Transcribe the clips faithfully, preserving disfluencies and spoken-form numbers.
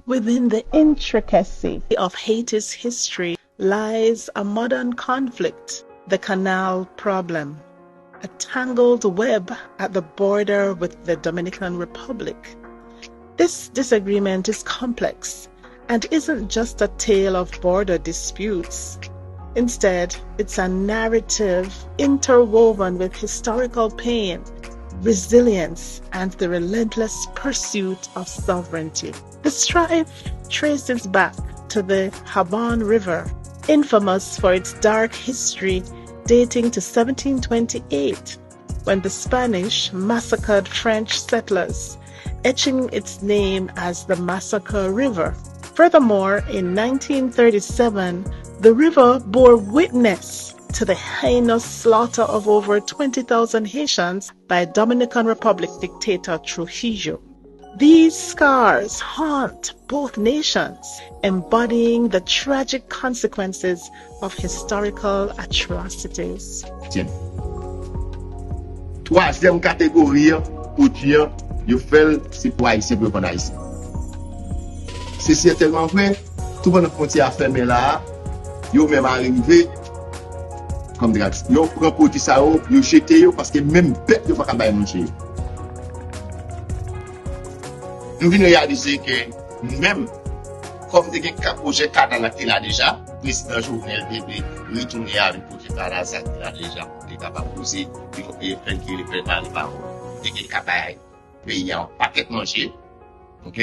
Within the intricacy of Haiti's history lies a modern conflict, the canal problem, a tangled web at the border with the Dominican Republic. This disagreement is complex and isn't just a tale of border disputes. Instead, it's a narrative interwoven with historical pain, resilience, and the relentless pursuit of sovereignty. The strife traces back to the Habon River, infamous for its dark history dating to seventeen twenty-eight, when the Spanish massacred French settlers, etching its name as the Massacre River. Furthermore, in nineteen thirty-seven, the river bore witness to the heinous slaughter of over twenty thousand Haitians by Dominican Republic dictator Trujillo. These scars haunt both nations, embodying the tragic consequences of historical atrocities. Tyen. Twazyèm kategori an, pwodui an, yo fè l, se pou Ayisyen, pou yo vann Ayisyen. Se sètènman vre, tou pandan fwontyè a fèmen la a, yo menm arive, kòm te ka di, yo pran pwodui sa yo, yo jete yo, paske menm bèt yo pa ka bay manje. Nou vin reyalize ke nou menm, kòm te gen ka pwojè kanal la ki te la deja, prezidan Jovenel te vle retounen avèk pwojè kanal sa ki te la deja pou te kapab poze, li fè ki li fè pale pawòl. Te gen ka bay peyi a yon pakèt manje. Ok?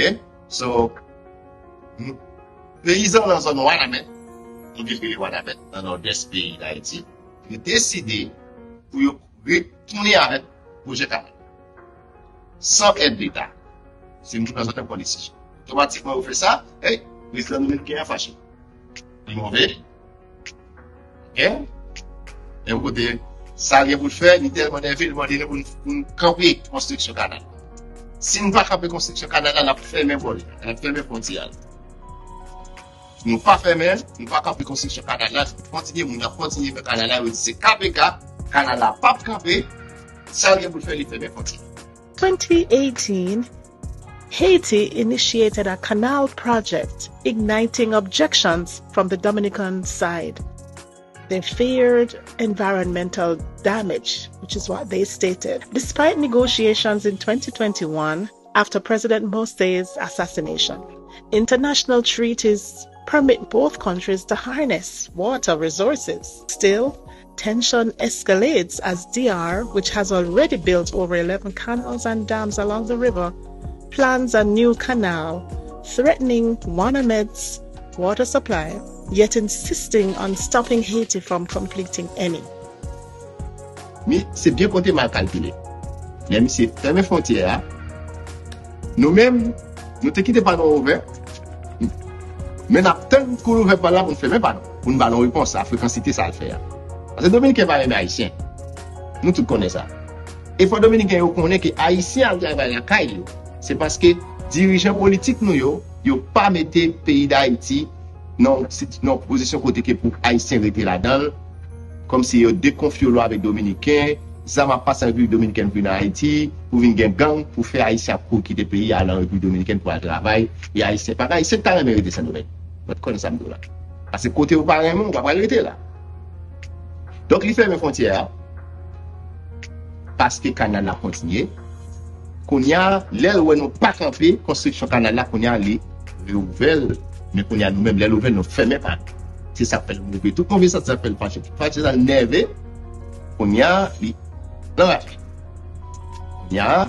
So, m- peyizan nan zòn Wanament, yon vil ki rele Wanament, nan nòdès peyi Dayiti, yo deside pou yo retounen avèk pwojè kanal. San èd Leta. Se moun nan zòn nan pran desizyon. Otomatikman, yo fè sa, hey, prezidan dominiken an fache. Li move. Ok? E yon kote, sa l gen pou l fè, li tèlman nève, li mande nou pou n pou n kanpe konstriksyon kanal. Si n pa kanpe konstriksyon kanal la, n ap fèmen bò l, n ap fèmen fwontyè a. Si nou pa fèmen, nou pa kanpe konstriksyon kanal la, kontinye moun ap kontinye fè kanal la, yo di se K P K, kanal la p ap kanpe, sa l gen pou l fè, li fèmen fwontyè. twenty eighteen, Haiti initiated a canal project, igniting objections from the Dominican side. They feared environmental damage, which is what they stated. Despite negotiations in twenty twenty-one, after President Moïse's assassination, international treaties permit both countries to harness water resources. Still, tension escalates as D R, which has already built over eleven canals and dams along the river, plans a new canal, threatening Wanament's water supply, yet insisting on stopping Haiti from completing any. Men se byen konte mal kalkile. Lè misye fèmen fwontyè a, nou menm, nou te kite pa nou ouvè, men n ap tann kou l ouvè pa l la pou n fèmen pa nou, pou n ba l yon repons a frekansite sa l fè a. Paske Dominiken pa renmen Ayisyen. Nou tout konnen sa. E fò Dominiken yo konnen ke Ayisyen al travay lakay yo, se paske dirijan politik nou yo, yo pa mete peyi Dayiti nan yon sit- nan yon pozisyon kote ke pou Ayisyen rete ladan l, kòmsi yo dekonfyolo avèk Dominiken, zam ap pase an Repiblik Dominikèn pou vin Ayiti, pou vin gen gang, pou fè Ayisyen ap kouri kite peyi a, al an Repiblik Dominikèn pou al travay, e Ayisyen pa gen Ayisyen ki ta renmen rete Sendomeng. Mwen t konnen sa m di w la. Paske kote yo pa renmen w, w pa pral rete la. Donk li fèmen fwontyè a, paske kanal la kontinye. Kounye a, lè l wè nou pa kanpe konstriksyon kanal la, kounye a li reouvè l. Men kounye a nou menm, lè l ouvè l, nou fèmen pa nou. Se sa k fè l move. Tout move santi sa k fè l fache. Fache sa l nève. Kounye a, li anraje. Kounye a,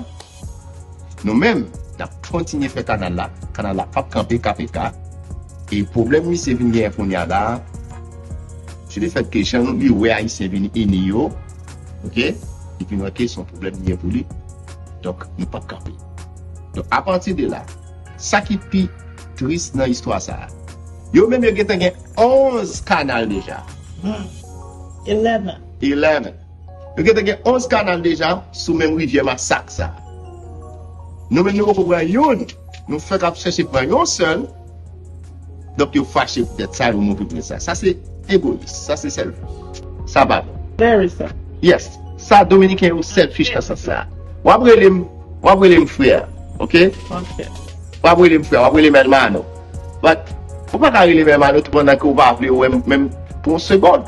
nou menm, n ap kontinye fè kanal la. Kanal la p ap kanpe, K P K. E pwoblèm misye vin genyen kounye a la, se lefètke jan li wè Ayisyen vin ini yo, ok, li vin wè ke se yon pwoblèm li ye pou li. Donk, nou p ap kanpe. Donk, apati de la, sa ki pi tris nan istwa sa a, yo menm yo gentan gen onz kanal deja. Eleven. Eleven. Yo gentan gen onz kanal deja sou menm rivyè Masak sa a. Nou menm nou poko pran youn, nou fèk ap chèche pran yon sèl. Donk yo fache poutèt sa, yo move poutèt sa. Sa se egoyis, sa se selfish. Sa pa bon. Very sad. Yes, sa Dominiken yo selfish nan sans sa. W ap rele m, w ap rele m frè, ok? Ok. W ap rele m frè, w ap rele m èlmano. But, ou pa ka rele m èlmano tou pandan ke ou pa vle wè m menm pou yon segonn.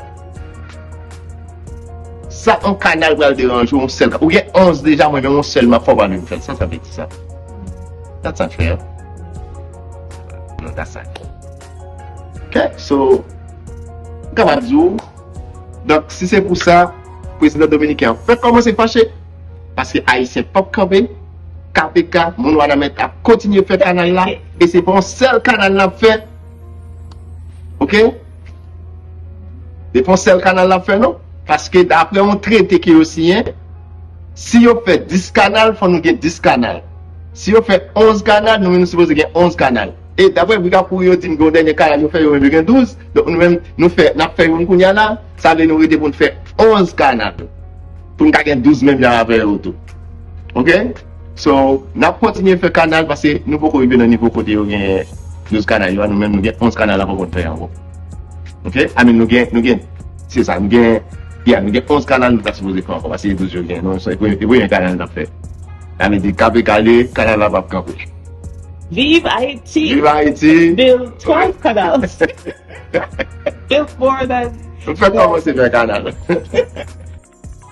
Sa yon kanal pral deranje w, yon sèl ka-, ou gen onz deja, mwen menm yon sèl m ap fè w pral vin fè l. Sa, sa vle di sa. That's not fair. No, that's not fair. Ok, so, m kapab di w, donk, si se pou sa, prezidan dominiken an fèk kòmanse fache, paske Ayisyen p ap kanpe, K P K, moun Wanament ap kontinye fè kanal la, e se pa yon sèl kanal l ap fè. Ok? Se pa yon sèl kanal l ap fè, non. Paske daprè yon trete ke yo siyen, si yo fè dis kanal, fò nou gen dis kanal. Si yo fè onz kanal, nou menm nou sipoze gen onz kanal. E daprè bri k ap kouri, yo di m gen yon dènye kanal yo fè, yo menm yo gen douz. Donk nou menm, nou fè, n ap fè youn kounye a la, sa vle nou rete pou n fè onz kanal. Pou n ka gen douz menm jan avè yo tou. Ok? So, n ap kontinye fè kanal paske nou poko rive nan nivo kote yo gen douz kanal yo a, nou menm nou gen onz kanal la poko n fè ankò. Ok? I mean, nou gen, nou gen, se sa, nou gen, yeah, nou gen onz kanal nou ta sipoze fè ankò, paske douz yo gen, non, se premye, premye kanal n ap fè. Sa vle di, kanpe kale, kanal la p ap kanpe. Vive Haïti! Vive Haïti! Build twelve canals! Build more than... Nou fèk kòmanse fè kanal.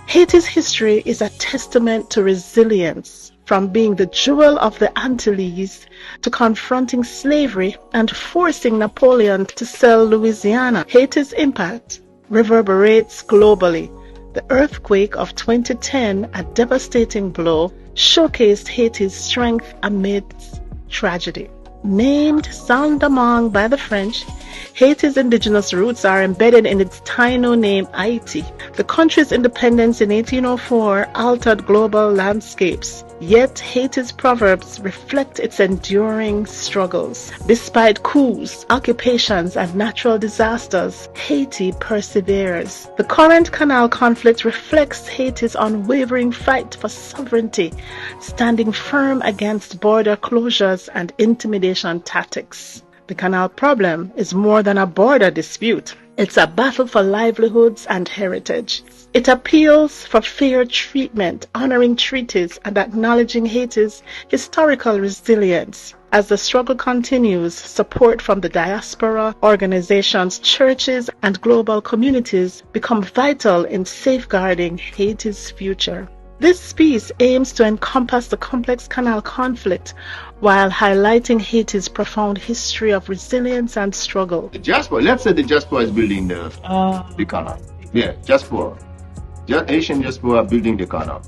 Haiti's history is a testament to resilience, from being the jewel of the Antilles to confronting slavery and forcing Napoleon to sell Louisiana. Haiti's impact reverberates globally. The earthquake of twenty ten, a devastating blow, showcased Haiti's strength amidst tragedy. Named Saint-Domingue by the French, Haiti's indigenous roots are embedded in its Taino name Haiti. The country's independence in eighteen oh four altered global landscapes, yet Haiti's proverbs reflect its enduring struggles. Despite coups, occupations, and natural disasters, Haiti perseveres. The current canal conflict reflects Haiti's unwavering fight for sovereignty, standing firm against border closures and intimidation tactics. The canal problem is more than a border dispute. It's a battle for livelihoods and heritage. It appeals for fair treatment, honoring treaties, and acknowledging Haiti's historical resilience. As the struggle continues, support from the diaspora, organizations, churches, and global communities become vital in safeguarding Haiti's future. This piece aims to encompass the complex canal conflict while highlighting Haiti's profound history of resilience and struggle. The diaspora, let's say the diaspora is building the, the canal. Yeah, diaspora. Just Haitian diaspora building the canal.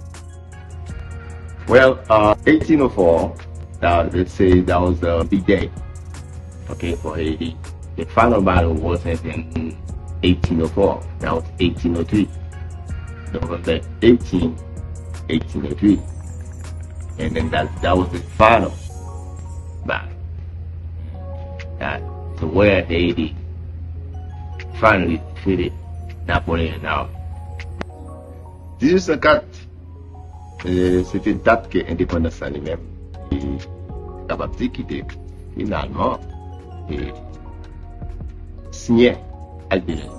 Well, uh, eighteen oh four, that, let's say that was the big day, okay, for Haiti. The final battle wasn't in eighteen oh four. That was eighteen oh three. November eighteen, eighteen oh three. And then that, that was the final battle. That to where Haiti finally defeated Napoleon now. Dizuit san kat, e, se te dat ke endepandans la li menm, li kapab di ki te finalman, e, siyen al demen.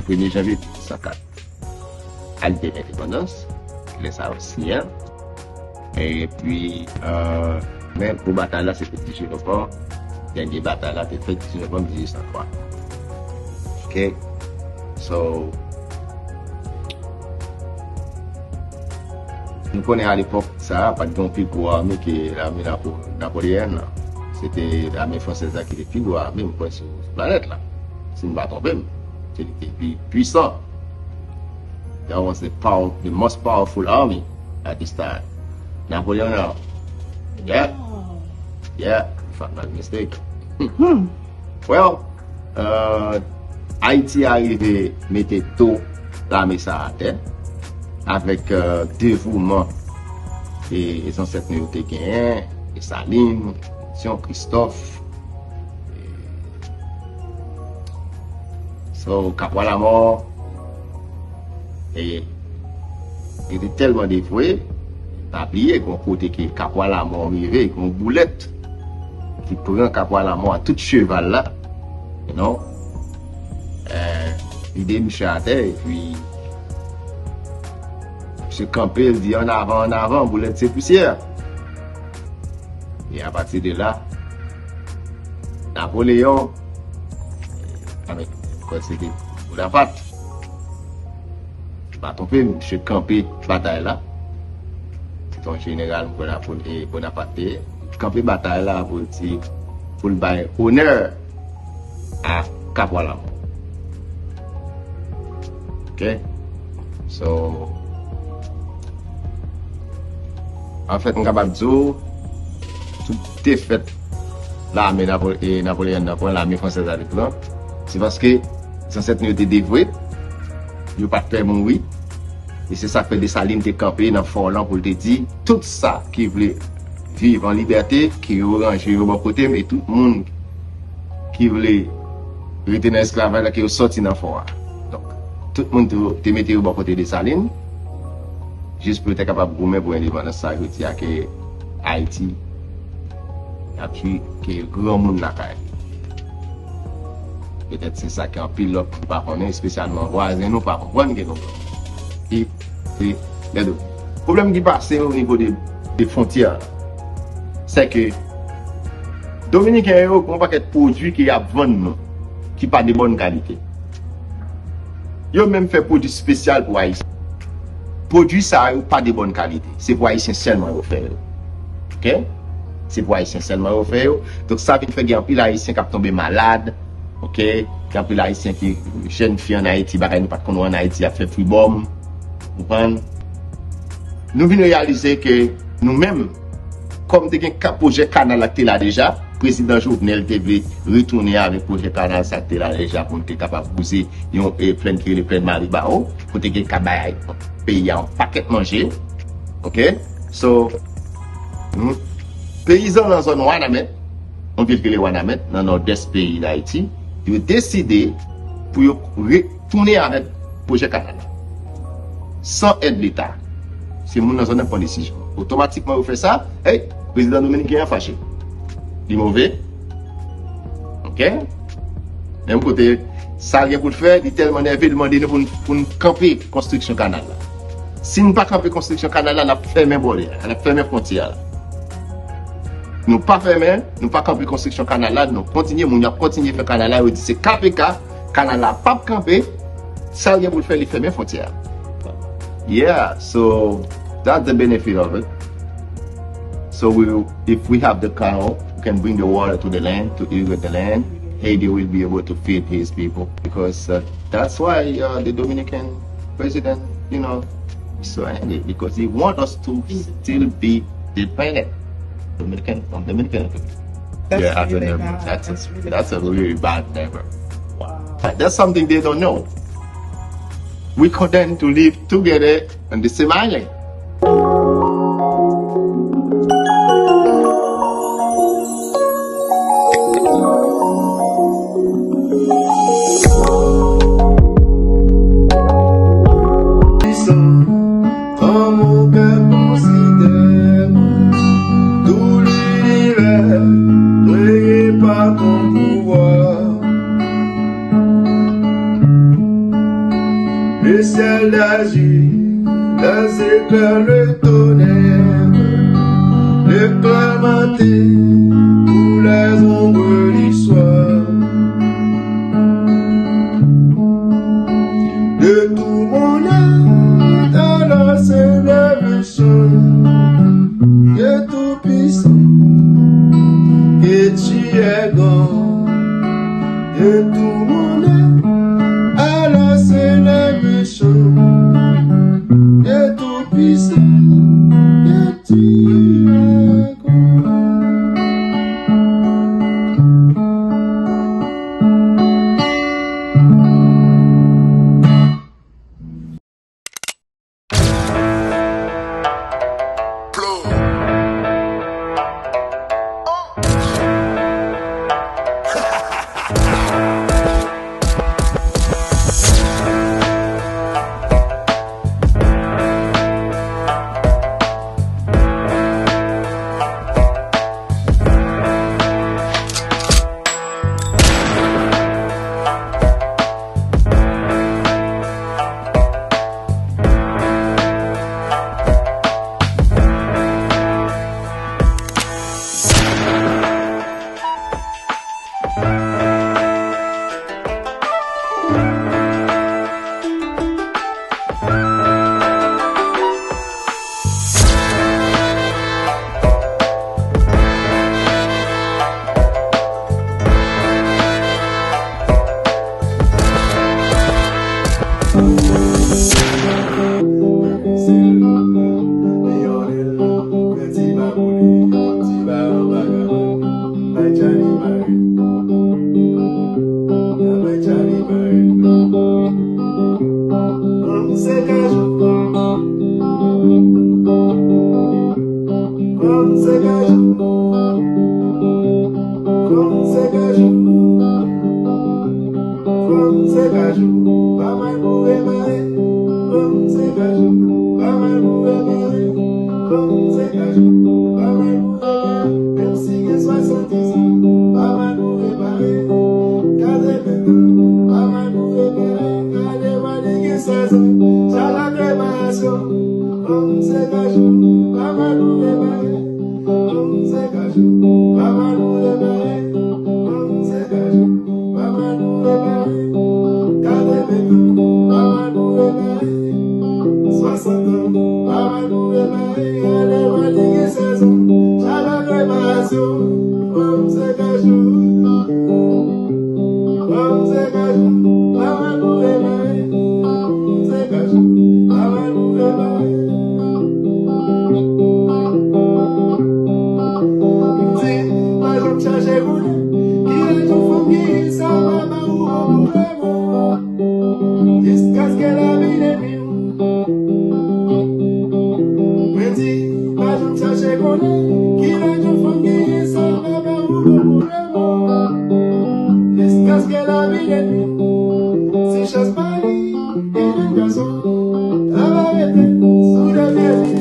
Premye janvye dizuit san kat, al demen endepandans, lè sa yo siyen. Epi, e, men pou batay la, se te dizuit novanm. Dènye batay la te fèt dizuit novanm dizuit san twa. Ok? So, nou konnen alepòk sa a, pa t gen yon pi gwo ame ke lame Napo-, napoleyen nan. Se te lame fransèz la ki te pi gwo ame, m kwè, sou planèt la. Si m pa twonpe m, se li ki te pi pwisan. That was the power, the most powerful army at this time. Napoleon now. Yeah. Yeah, if I'm not mistaken. Well, uh, Ayiti a rive mete do lame sa atè avèk, uh, devouman e, e zansèt nou yo te genyen, Desalin, Pétion, Christophe. So, Kapwa Lamò, e, yo te tèlman devwe, pa bliye, gon kote ke Kapwa Lamò rive, gon boulèt ki pran Kapwa Lamò a tout cheval la, you know, e, li de misye atè, epi misye kanpe, l di, "An avan, an avan, boulèt se pousyè." E apati de la, Napoleyon, a, men, kwè se te Bonapat. M pa twonpe m, misye kanpe batay la. Se te yon jeneral, m kwè, Napole-, e, Bonapat te ye. Kanpe batay la pou l di, pou l bay onè a Kapwa Lanmò. Ok? So, anfèt, m kapab di w, tout defèt lame Napo-, e, Napoleyen nan pran, lame fransèz la te pran, se paske zansèt nou yo te devwe, yo pa t pè mouri. E se sa k fè Desalin te kanpe nan fò lan pou l te di, tout sa ki vle viv an libète, ke yo ranje yo bò kote m, e tout moun ki vle rete nan esklavaj la, ke yo sòti nan fò a. Donk, tout moun te, te mete yo bò kote Desalin, jis pou yo te kapab goumen pou endepandans sa jodi a ke Ayiti ap jwi ke granmoun lakay li. Petèt se sa ke anpil lòt moun pa konnen, espesyalman vwazen nou pa konprann ke nou granmoun. E, e, gade, pwoblèm ki pase o nivo de, de fwontyè a, se ke Dominiken yo gen yon pakèt pwodui ke y ap vann nou, ki pa de bòn kalite. Yo menm fè pwodui espesyal pou Ayisyen. Pwodui sa yo pa de bòn kalite. Se pou Ayisyen sèlman yo fè yo. Ok? Se pou Ayisyen sèlman yo fè yo. Donk, sa vin fè gen anpil Ayisyen k ap tonbe malad. Ok? Gen anpil Ayisyen ki, jèn fi ann Ayiti, bagay nou pa t konn wè ann Ayiti, ap fè fribòm. Konprann? Nou vin reyalize ke nou menm, kòm te gen ka-, pwojè kanal la ki te la deja, prezidan Jovenel te vle retounen avèk pwojè kanal sa ki te la deja pou l te kapab bouze yon, e, plèn ki rele plèn Maribawo, pou te gen ka bay peyi a yon pakèt manje. Ok? So, nou, peyizan nan zòn Wanament, yon vil ki rele Wanament, nan nòdès peyi Dayiti, yo deside pou yo retounen avèk pwojè kanal la. San èd Leta. Se moun nan zòn nan pran desizyon. Otomatikman, yo fè sa, hey, prezidan dominiken an fache. Li move. Ok? Menm kote, sa l gen pou l fè, li tèlman nève, li mande nou pou n, pou n kanpe konstriksyon kanal la. Si n pa kanpe konstriksyon kanal la, n ap fèmen bòdè a, n ap fèmen fwontyè a. Nou pa fèmen, nou pa kanpe konstriksyon kanal la, nou kontinye, moun yo ap kontinye fè kanal la, yo di se K P K, kanal la p ap kanpe, sa l gen pou l fè, li fèmen fwontyè a. Yeah, so that's the benefit of it. So we, if we have the canal, we can bring the water to the land, to irrigate the land. Haiti will be able to feed his people because, uh, that's why, uh, the Dominican president, you know, is so angry because he want us to still be dependent Dominican, on Dominican Republic. That's Yeah, I really remember. bad. That's a, That's really that's a bad. really bad number. Wow. But that's something they don't know. We condemned to live together on the same island. Puissant, en mon cœur considère tout l'univers, créé par ton pouvoir. Le ciel d'azur, les éclairs, le tonnerre, le cœur matin pour les ombres du soir. De tout mon être, alors s'élève le chant. Dieu tout-puissant, que tu es grand. De tout mon être, alors s'élève le chant. Dieu tout-puissant, que tu es grand. Se kajou, fanm se kajou, pa mal pou renmen. Se kajou, pa mal pou renmen. M di, pa janm chache konnen ki laj yon fanm genyen, sa pa ba ou bon pou renmen. Jiskaske lavi detwi w. Mwen di, pa janm chache konnen ki laj yon fanm genyen, sa pa ba ou bon pou renmen. Jiskaske lavi detwi w. Si chans pa li, gen jèn gason, ta va rete sou de pye li.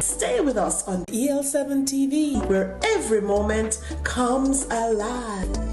Stay with us on E L seven T V, where every moment comes alive.